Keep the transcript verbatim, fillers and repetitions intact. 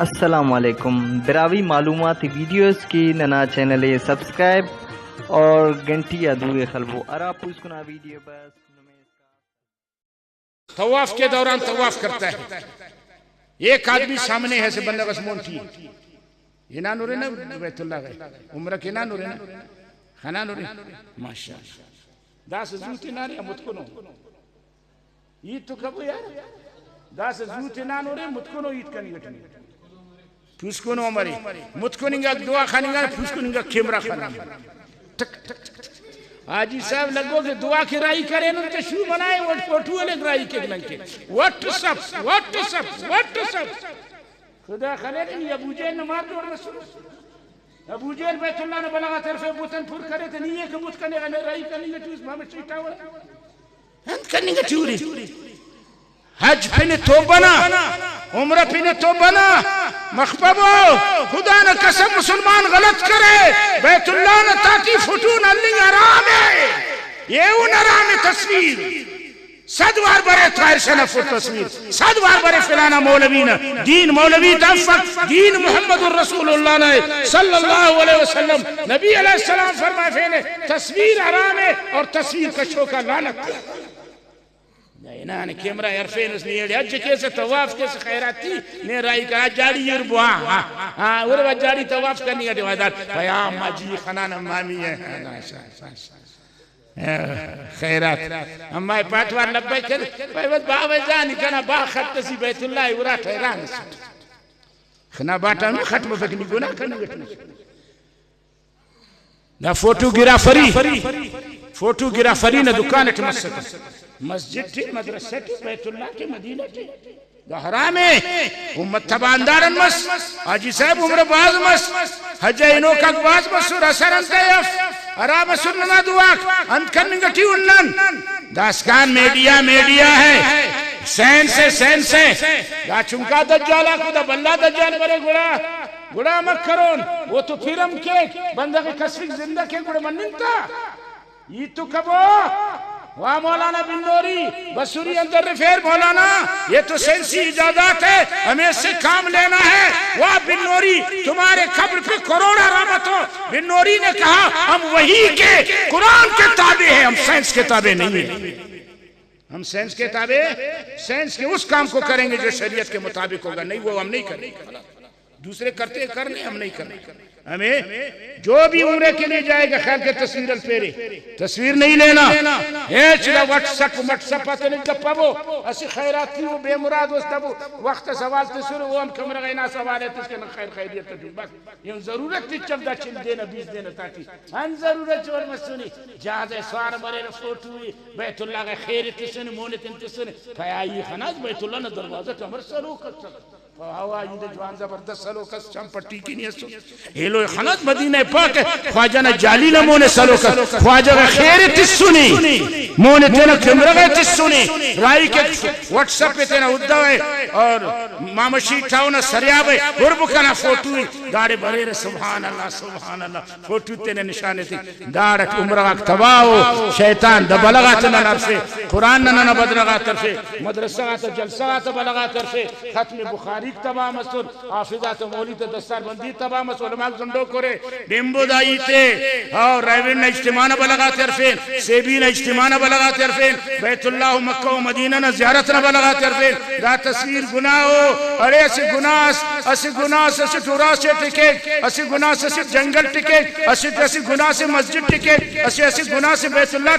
السلام علیکم۔ براہوئی معلوماتی ویڈیوز کی ننا چینل ءِ سبسکرائب اور گھنٹی آ دو ءِ خلبو۔ ہرا پوسکنا ویڈیو بس نمے۔ طواف کے دوران طواف کرتا ہے، ایک آدمی سامنے ہے، اسہ بندغ اس مون ٹی۔ ہنانورے نا بیت اللہ غا؟ عمرہ کے ہنانورے نا؟ خنانورے؟ ماشاءاللہ۔ داسہ زوت ہنانے آ متکنو۔ ہیت تو کبو یار۔ داسہ زوت ہنانورے متکنو ہیت کننگ اٹی۔ پوسکنو امرے؟ متکن انگا دعا خننگا، پوسکن انگا کیمرہ خننگا۔ ٹک، ٹک، ٹک، ٹک۔ حاجی صاحب لگو کہ دعا کے راہی کرینن تو شو بنائے، وٹ فوٹو لے راہی کے نن کے۔ واٹس اپ، واٹس اپ، واٹس اپ۔ خدا خلے نی ابو جہل نا مار جوڑ مسر۔ ابو جہل بیت اللہ نا بلغ آ ترفے بتن پر کرے تو نی ایک بت کنے غنے راہی کننگ ٹوس مامہ چیٹا وڑ۔ انت کننگ ٹی ارے؟ حج پن توبہ نا، عمرہ پن توبہ نا، مخ پبو، خدا نا قسم مسلمان غلط کرے، بیت اللہ نا تاٹی فوٹو نا ہلنگ حرام ءِ، ایہن حرام ءِ تصویر۔ صد وار برے طاہر شاہ نا فوٹو تصویر، صد وار برے فلانا مولوی نا، دین مولوی تا افک، دین محمد رسول اللہ نا ءِ صلی اللہ علیہ وسلم، نبی علیہ السلام فرمائفینے، تصویر حرام ءِ اور تصویر کشوں کا لعنت۔ نہ، ہنانے کیمرہ ہرفینس، نی ایڑے حج کیسہ، طواف کیسہ، خیراتی، نے راہی کا جاڑی یور بوا، ہاں، ہاں، ہاں، اور وا جاڑی طواف کننگ اٹی وادار، پیام ماجی خنانا مامی ہے، ہاں، خیرات۔ اما پاٹوار لبیک کرے، پائے بس باوہ جان کنا با خط سی بیت اللہ ارا ٹھہران۔ خنا باٹا نو خٹ مفک نی گناہ کننگ اٹی۔ دا فوٹو گرافری، فوٹو گرافری نا دکان اٹ مسکہ۔ مسجد ٹی، مدرسہ ٹی، بیت اللہ ٹی، مدینہ ٹی۔ دا حرام ءِ۔ امت تباہ انداڑان مس۔ حاجی صاحب عمر بھاز مس۔ حج ءِ ہنوک آک بھاز مسر، اثر انتئے اف؟ ہرا مسر ننا دعاک، انت کننگ ٹی ال نن؟ داسکان میڈیا، میڈیا ہے، سائنس ہے، سائنس ہے۔ دا چنکا دجال آک، دا بھلا دجال برے گڑا۔ گڑا امر کرون، او تو پرم کیک، بندغ ءِ کسفک زندہ کیک گڑا مننگ تا۔ ہیت تو کبو؟ واہ مولانا بنوری، بسوری اندر رفیر مولانا، یہ تو سائنسی ایجادات ہے، ہمیں اس سے کام لینا ہے۔ واہ بنوری، تمہارے قبر پہ کروڑا رحمت ہو۔ بنوری نے کہا، ہم وحی کے، قرآن کے تابع ہیں، ہم سائنس کے تابع نہیں ہیں۔ ہم سائنس کے تابع، سائنس کے اس کام کو کریں گے جو شریعت کے مطابق ہوگا، نہیں وہ ہم نہیں کریں گے۔ دوسرے کرتے ہیں کرنے، ہم نہیں کریں۔ ہمیں جو بھی عمرے کے لیے جائے گا، خیال کے تصویر الپیرے، تصویر نہیں لینا۔ ہیچ دا واٹس اپ، واٹس اپ آتے نہیں گپا وہ، اسی خیراتی وہ بے مراد اس تبو وقت سوال تسر، وہ ہم کمرہ غینا سوال ہے، تس کے خیر خیریت تو بس۔ یہ ضرورت تھی چل دا چل دینا، بیس دینا تاکہ ہن ضرورت جوڑ مسونی۔ جہاز سوار مرے فوٹو بیت اللہ غا خیر تسن، مون تن تسن، پیائی خناز بیت اللہ نا دروازہ ٹی امر سلوک اس۔ ہوا عید جوان زبردست سلوک اس، چم پٹی کی نہیں اسو۔ ایلو خناز مدینہ پاک، خواجہ نا جالی نا مون سلوک اس، خواجہ غا خیر تسنی، مون تینا کمرہ غا تسنی، رائی کے واٹس اپ تینا ادا ہے اور مامشی ٹاؤن سریاب ہے، قرب کنا فوٹو ہی، داڑے بریر، سبحان اللہ، سبحان اللہ۔ فوٹو تینے نشان ایتے۔ داڑٹ عمرہ غاک تباہ او، شیطان دا بلغ آتے نن ہرفے، قرآن نا ننا بدرغ آتے ہرفے، مدرسہ غاتا جلسہ غاتا بلغ آتے ہرفے، ختم بخاریک تباہ مسر، حافظ آتا مولوی تا دستار بندی تباہ مسر، علماء زنڈو کرے، بمبو دا ہیتے، او ریورنڈ نا اجتماع نا بلغ آتے ہرفین، سیبی نا اجتماع نا بلغ آتے ہرفین، بیت اللہ و مکہ و مدینہ نا زیارت نا بلغ آتے ہرفین، دا تصویر گناہ او، اڑے اسہ گناہ اس، اسہ گناہ اس اسٹ اراس ٹی کیک، اسہ گناہ اس اسٹ جنگل ٹی کیک، اسہ، اسہ گناہ سے مسجد ٹی کیک، اسہ، اسہ گناہ سے بیت اللہ